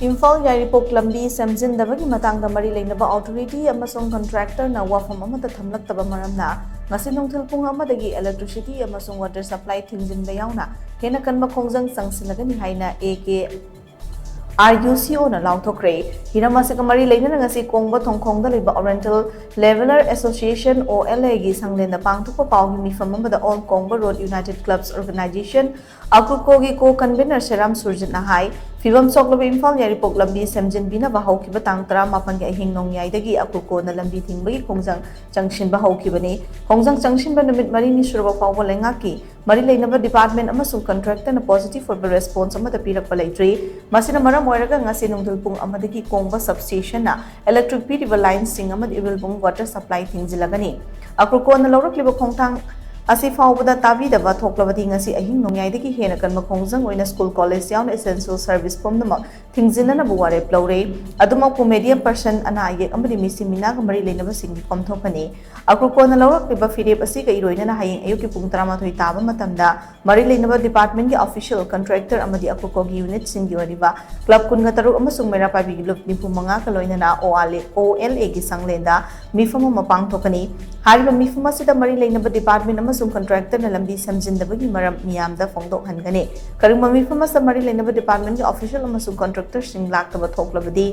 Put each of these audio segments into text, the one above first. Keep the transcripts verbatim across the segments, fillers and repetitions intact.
ꯏꯝꯐꯥꯜ ꯌꯥꯏꯔꯤꯄꯣꯛ ꯂꯝꯕꯤ ꯁꯦꯝꯖꯤꯟꯗꯕꯒꯤ ꯃꯇꯥꯡꯗ ꯃꯔꯤ ꯂꯩꯅꯕ ꯑꯣꯊꯣꯔꯤꯇꯤ ꯑꯃꯁꯨꯡ ꯀꯟꯇ꯭ꯔꯦꯛꯇꯔꯅ ꯋꯥꯐꯝ ꯑꯃꯠꯇ ꯊꯝꯂꯛꯇꯕ ꯃꯔꯝꯅ ꯉꯁꯤ ꯅꯨꯡꯊꯤꯜ ꯄꯨꯡ ꯑꯃꯗꯒꯤ ꯏꯂꯦꯛꯇ꯭ꯔꯤꯁꯤꯇꯤ ꯑꯃꯁꯨꯡ ꯋꯥꯇꯔ ꯁꯄ꯭ꯂꯥꯏ ꯊꯤꯡꯖꯤꯟꯕ ꯌꯥꯎꯅ ꯍꯦꯟꯅ ꯀꯟꯕ ꯈꯣꯡꯖꯪ ꯆꯪꯁꯤꯜꯂꯒꯅꯤ ꯍꯥꯏꯅ ꯑꯦ ꯀꯦ ꯑꯥꯔ ꯌꯨ ꯁꯤ ꯑꯣꯅ ꯂꯥꯎꯊꯣꯛꯈ꯭ꯔꯦ꯫ ꯍꯤꯔꯝ ꯑꯁꯤꯒ ꯃꯔꯤ ꯂꯩꯅꯅ ꯉꯁꯤ ꯀꯣꯡꯕ ꯊꯣꯡꯈꯣꯡꯗ ꯂꯩꯕ ꯑꯣꯔꯤꯌꯦꯟꯇꯦꯜ ꯂꯦꯚꯦꯂꯔ ꯑꯦꯁꯣꯁꯤꯌꯦꯁꯟ ꯑꯣ ꯑꯦꯜ ꯑꯦꯒꯤ ꯁꯪꯂꯦꯟꯗ ꯄꯥꯡꯊꯣꯛꯄ ꯄꯥꯎꯒꯤ ꯃꯤꯐꯝ ꯑꯃꯗ ꯑꯣꯜ ꯀꯣꯡꯕ ꯔꯣꯗ ꯌꯨꯅꯥꯏꯇꯦꯠ ꯀ꯭ꯂꯕꯁ ꯑꯣꯔꯒꯅꯥꯏꯖꯦꯁꯟ ꯑꯀ꯭ꯔꯨꯀꯣꯒꯤ ꯀꯣ ꯀꯟꯚꯤꯅꯔ ꯁꯦꯔꯥꯝ ꯁꯨꯔꯖꯤꯠꯅ ꯍꯥꯏ, ꯐꯤꯕꯝ ꯁꯣꯛꯂꯕ ꯏꯝꯐꯥꯜ ꯌꯥꯏꯔꯤꯄꯣꯛ ꯂꯝꯕꯤ ꯁꯦꯝꯖꯤꯟꯕꯤꯅꯕ ꯍꯧꯈꯤꯕ ꯇꯥꯡ ꯇꯔꯥꯃꯥꯄꯟꯒꯤ ꯑꯍꯤꯡ ꯅꯣꯡꯌꯥꯏꯗꯒꯤ ꯑꯀ꯭ꯔꯨꯀꯣꯅ ꯂꯝꯕꯤ ꯊꯤꯡꯕꯒꯤ ꯈꯣꯡꯖꯪ ꯆꯪꯁꯤꯟꯕ ꯍꯧꯈꯤꯕꯅꯤ꯫ ꯈꯣꯡꯖꯪ ꯆꯪꯁꯤꯟꯕ ꯅꯨꯃꯤꯠ ꯃꯔꯤꯅꯤ ꯁꯨꯔꯕ ꯐꯥꯎꯕ ꯂꯩꯉꯥꯛꯀꯤ ꯃꯔꯤ ꯂꯩꯅꯕ ꯗꯤꯄꯥꯔꯠꯃꯦꯟ ꯑꯃꯁꯨꯡ ꯀꯟꯇ꯭ꯔꯦꯛꯇꯔꯅ ꯄꯣꯖꯤꯇꯤꯚ ꯑꯣꯏꯕ ꯔꯦꯁꯄꯣꯟꯁ ꯑꯃꯠꯇ ꯄꯤꯔꯛꯄ ꯂꯩꯇ꯭ꯔꯤ꯫ ꯃꯁꯤꯅ ꯃꯔꯝ ꯑꯣꯏꯔꯒ ꯉꯁꯤ ꯅꯨꯡꯊꯤꯜ ꯄꯨꯡ ꯑꯃꯗꯒꯤ ꯀꯣꯡꯕ ꯁꯕꯁ꯭ꯇꯦꯁꯟꯅ ꯏꯂꯦꯛꯇ꯭ꯔꯤꯛ ꯄꯤꯔꯤꯕ ꯂꯥꯏꯟꯁꯤꯡ ꯑꯃꯗꯤ ꯏꯔꯤꯜꯕꯨꯡ ꯋꯥꯇꯔ ꯁꯄ꯭ꯂꯥꯏ ꯊꯤꯡꯖꯤꯜꯂꯒꯅꯤ꯫ ꯑꯀ꯭ꯔꯨꯀꯣꯅ ꯂꯧꯔꯛꯂꯤꯕ ꯈꯣꯡꯊꯥꯡ ꯑꯁꯤ ꯐꯥꯎꯕꯗ ꯇꯥꯕꯤꯗꯕ ꯊꯣꯛꯂꯕꯗꯤ ꯉꯁꯤ ꯑꯍꯤꯡ ꯅꯣꯡꯌꯥꯏꯗꯒꯤ ꯍꯦꯟꯅ ꯀꯟꯕ ꯈꯣꯡꯖꯪ ꯑꯣꯏꯅ ꯁ꯭ꯀꯨꯜ ꯀꯣꯂꯦꯖ ꯌꯥꯎꯅ ꯑꯦꯁꯦꯟꯁꯤꯌꯦꯜ ꯁꯔꯚꯤꯁ ꯄꯨꯝꯅꯃꯛ ꯊꯤꯡꯖꯤꯟꯅꯅꯕ ꯋꯥꯔꯦꯞ ꯂꯧꯔꯦ꯫ ꯑꯗꯨꯃꯛꯄꯨ ꯃꯦꯗꯤꯌꯝ ꯄꯔꯁꯟ, ꯑꯅꯥ ꯑꯌꯦꯛ ꯑꯃꯗꯤ ꯃꯤꯁꯤ ꯃꯤꯅꯥꯒ ꯃꯔꯤ ꯂꯩꯅꯕꯁꯤꯡ ꯃꯤꯐꯝ ꯊꯣꯛꯀꯅꯤ꯫ ꯑꯀ꯭ꯔꯨꯀꯣꯅ ꯂꯧꯔꯛꯂꯤꯕ ꯐꯤꯔꯦꯞ ꯑꯁꯤꯒ ꯏꯔꯣꯏꯅꯅ ꯍꯌꯦꯡ ꯑꯌꯨꯛꯀꯤ ꯄꯨꯡ ꯇꯔꯥꯃꯥꯊꯣꯏ ꯇꯥꯕ ꯃꯇꯝꯗ ꯃꯔꯤ ꯂꯩꯅꯕ ꯗꯤꯄꯥꯔꯠꯃꯦꯟꯒꯤ ꯑꯣꯐꯤꯁꯤꯌꯦꯜ, ꯀꯟꯇ꯭ꯔꯦꯛꯇꯔ ꯑꯃꯗꯤ ꯑꯀ꯭ꯔꯨꯀꯣꯒꯤ ꯌꯨꯅꯤꯠꯁꯤꯡꯒꯤ ꯑꯣꯏꯔꯤꯕ ꯀ꯭ꯂꯕ ꯀꯨꯟꯒ ꯇꯔꯨꯛ ꯑꯃꯁꯨꯡ ꯃꯩꯔꯥ ꯄꯥꯏꯕꯤꯒꯤ ꯂꯨꯞ ꯅꯤꯐꯨ ꯃꯉꯥꯒ ꯂꯣꯏꯅꯅ ꯑꯣ ꯑꯦꯜ ꯑꯦ, ꯑꯣ ꯑꯦꯜ ꯑꯦꯒꯤ ꯁꯪꯂꯦꯟꯗ ꯃꯤꯐꯝ ꯑꯃ ꯄꯥꯡꯊꯣꯛꯀꯅꯤ꯫ ꯍꯥꯏꯔꯤꯕ ꯃꯤꯐꯝ ꯑꯁꯤꯗ ꯃꯔꯤ ꯂꯩꯅꯕ ꯗꯤꯄꯥꯔꯠꯃꯦꯟ ꯑꯃꯁꯨꯡ ꯀꯟꯇ꯭ꯔꯦꯛꯇꯔꯅ ꯂꯝꯕꯤ ꯁꯦꯝꯖꯤꯟꯗꯕꯒꯤ ꯃꯔꯝ ꯃꯤꯌꯥꯝꯗ ꯐꯣꯡꯗꯣꯛꯍꯟꯒꯅꯤ꯫ ꯀꯔꯤꯒꯨꯝꯕ ꯃꯤꯐꯝ ꯑꯁꯤꯗ ꯃꯔꯤ ꯂꯩꯅꯕ ꯗꯤꯄꯥꯔꯠꯃꯦꯟꯒꯤ ꯑꯣꯐꯤꯁꯤꯌꯦꯜ ꯑꯃꯁꯨꯡ ꯀꯟꯇ꯭ꯔꯦꯛꯇꯔꯁꯤꯡ ꯂꯥꯛꯇꯕ ꯊꯣꯛꯂꯕꯗꯤ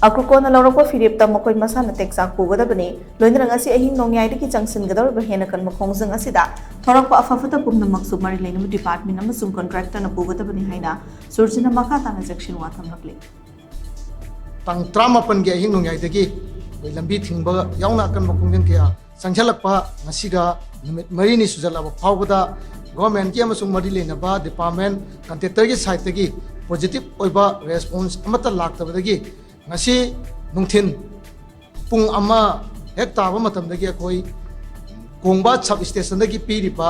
ꯑꯀ꯭ꯔꯨꯀꯣꯅ ꯂꯧꯔꯛꯄ ꯐꯤꯔꯦꯞꯇ ꯃꯈꯣꯏ ꯃꯁꯥꯅ ꯇꯦꯛꯆꯥꯛ ꯄꯨꯒꯗꯕꯅꯤ꯫ ꯂꯣꯏꯅꯅ ꯉꯁꯤ ꯑꯍꯤꯡ ꯅꯣꯡꯌꯥꯏꯗꯒꯤ ꯆꯪꯁꯤꯟꯒꯗꯧꯔꯤꯕ ꯍꯦꯟꯅ ꯀꯟꯕ ꯈꯣꯡꯖꯪ ꯑꯁꯤꯗ ꯊꯣꯔꯛꯄ ꯑꯐ ꯐꯠꯇ ꯄꯨꯝꯅꯃꯛꯁꯨ ꯃꯔꯤ ꯂꯩꯅꯕ ꯗꯤꯄꯥꯔꯠꯃꯦꯟ ꯑꯃꯁꯨꯡ ꯀꯟꯇ꯭ꯔꯦꯛꯇꯔꯅ ꯄꯨꯒꯗꯕꯅꯤ ꯍꯥꯏꯅ ꯁꯨꯔꯖꯤꯠꯅ ꯃꯈꯥ ꯇꯥꯅ ꯆꯦꯛꯁꯤꯟ ꯋꯥ ꯊꯝꯂꯛꯂꯤ꯫ ꯇꯥꯡ ꯇꯔꯥꯃꯥꯄꯟꯒꯤ ꯑꯍꯤꯡ ꯅꯣꯡꯌꯥꯏꯗꯒꯤ ꯑꯩꯈꯣꯏ ꯂꯝꯕꯤ ꯊꯤꯡꯕ ꯌꯥꯎꯅ ꯑꯀꯟꯕ ꯈꯣꯡꯖꯪ ꯀꯌꯥ ꯆꯪꯁꯤꯜꯂꯛꯄ ꯉꯁꯤꯒ ꯅꯨꯃꯤꯠ ꯃꯔꯤꯅꯤ ꯁꯨꯖꯜꯂꯛꯂꯕ ꯐꯥꯎꯕꯗ ꯒꯣꯔꯃꯦꯟꯒꯤ ꯑꯃꯁꯨꯡ ꯃꯔꯤ ꯂꯩꯅꯕ ꯗꯤꯄꯥꯔꯠꯃꯦꯟ, ꯀꯟꯇ꯭ꯔꯦꯛꯇꯔꯒꯤ ꯁꯥꯏꯠꯇꯒꯤ ꯄꯣꯖꯤꯇꯤꯚ ꯑꯣꯏꯕ ꯔꯦꯁꯄꯣꯟꯁ ꯑꯃꯠꯇ ꯂꯥꯛꯇꯕꯗꯒꯤ ꯉꯁꯤ ꯅꯨꯡꯊꯤꯜ ꯄꯨꯡ ꯑꯃ ꯍꯦꯛ ꯇꯥꯕ ꯃꯇꯝꯗꯒꯤ ꯑꯩꯈꯣꯏ ꯀꯣꯡꯕ ꯁꯕ ꯁ꯭ꯇꯦꯁꯟꯗꯒꯤ ꯄꯤꯔꯤꯕ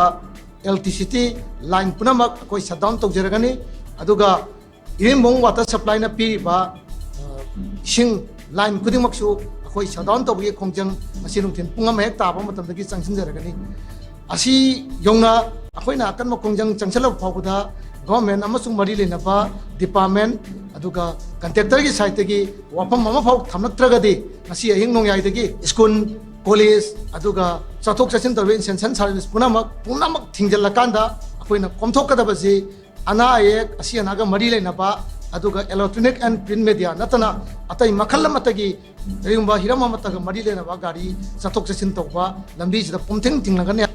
ꯏꯂꯦꯛꯇ꯭ꯔꯤꯁꯤꯇꯤ ꯂꯥꯏꯟ ꯄꯨꯝꯅꯃꯛ ꯑꯩꯈꯣꯏ ꯁꯠ ꯗꯥꯎꯟ ꯇꯧꯖꯔꯒꯅꯤ꯫ ꯑꯗꯨꯒ ꯏꯔꯤꯜꯕꯨꯡ ꯋꯥꯇꯔ ꯁꯄ꯭ꯂꯥꯏꯅ ꯄꯤꯔꯤꯕ, ꯑ, ꯏꯁꯤꯡ ꯂꯥꯏꯟ ꯈꯨꯗꯤꯡꯃꯛꯁꯨ ꯑꯩꯈꯣꯏ ꯁꯠ ꯗꯥꯎꯟ ꯇꯧꯕꯒꯤ ꯈꯣꯡꯖꯪ ꯉꯁꯤ ꯅꯨꯡꯊꯤꯜ ꯄꯨꯡ ꯑꯃ ꯍꯦꯛ ꯇꯥꯕ ꯃꯇꯝꯗꯒꯤ ꯆꯪꯁꯤꯟꯖꯔꯒꯅꯤ꯫ ꯑꯁꯤ ꯌꯧꯅ ꯑꯩꯈꯣꯏꯅ ꯑꯀꯟꯕ ꯈꯣꯡꯖꯪ ꯆꯪꯁꯤꯜꯂꯕ ꯐꯥꯎꯕꯗ ꯒꯣꯔꯃꯦꯟ ꯑꯃꯁꯨꯡ ꯃꯔꯤ ꯂꯩꯅꯕ ꯗꯤꯄꯥꯔꯠꯃꯦꯟ ꯑꯗꯨꯒ ꯀꯟꯇ꯭ꯔꯦꯛꯇꯔꯒꯤ ꯁꯥꯏꯠꯇꯒꯤ ꯋꯥꯐꯝ ꯑꯃꯐꯥꯎ ꯊꯝꯂꯛꯇ꯭ꯔꯒꯗꯤ ꯉꯁꯤ ꯑꯍꯤꯡ ꯅꯣꯡꯌꯥꯏꯗꯒꯤ ꯁ꯭ꯀꯨꯜ, ꯀꯣꯂꯦꯖ ꯑꯗꯨꯒ ꯆꯠꯊꯣꯛ ꯆꯠꯁꯤꯟ ꯇꯧꯔꯤꯕ essential service ꯄꯨꯝꯅꯃꯛ ꯄꯨꯝꯅꯃꯛ ꯊꯤꯡꯖꯤꯜꯂꯀꯥꯟꯗ ꯑꯩꯈꯣꯏꯅ ꯀꯣꯝꯊꯣꯛꯀꯗꯕꯁꯤ ꯑꯅꯥ ꯑꯌꯦꯛ, ꯑꯁꯤ ꯑꯅꯥꯒ ꯃꯔꯤ ꯂꯩꯅꯕ, ꯑꯗꯨꯒ electronic and print media ꯅꯠꯇꯅ ꯑꯇꯩ ꯃꯈꯜ ꯑꯃꯠꯇꯒꯤ ꯀꯔꯤꯒꯨꯝꯕ ꯍꯤꯔꯝ ꯑꯃꯠꯇꯒ ꯃꯔꯤ ꯂꯩꯅꯕ ꯒꯥꯔꯤ ꯆꯠꯊꯣꯛ ꯆꯠꯁꯤꯟ ꯇꯧꯕ ꯂꯝꯕꯤꯁꯤꯗ ꯄꯨꯝꯊꯤꯡ ꯊꯤꯡꯂꯒꯅꯤ꯫